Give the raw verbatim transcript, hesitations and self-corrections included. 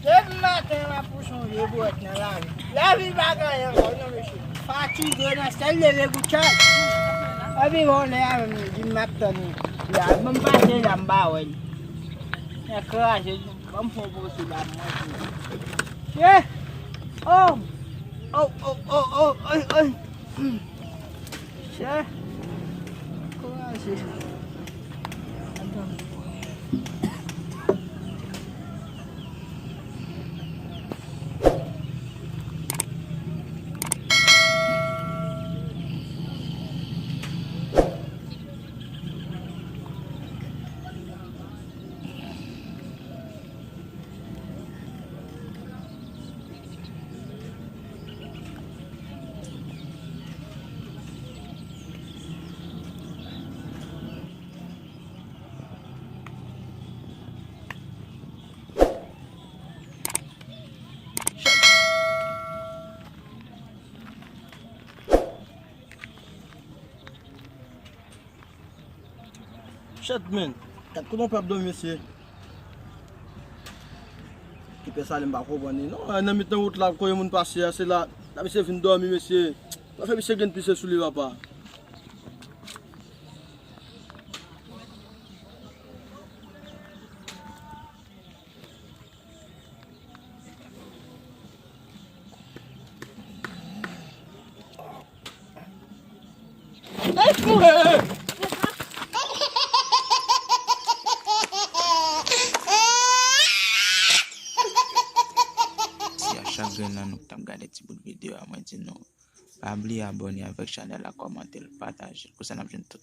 Depi maten m ap pou sonje bwèt nan lavi. Lavi pa gen anyen ankò non mesye. Fatige nan sèl leve goutchay. Epi bon lè a menm li di m ap tann li. La, bon m pase la m pa wè li. Mwen kraze, ban m fè yon pose la m manje. Che! Oh! Oh, oh, oh, oh, oh, oh! Che! Kouraje. Shit, man. Gad kòman pèp dòmi, mesye. Ki pè sa, m pa konprann li non. Nan mitan wout la, kote moun pase a, se la, la mesye vin dòmi, mesye. Sa fè misye gen pise sou li, papa. Si a chak grenn nan nou k t ap gade ti bout videyo a, mwen di nou, pa bliye abòne avèk chanèl la, kòmante l, pataje l. Konsa n ap jwenn tout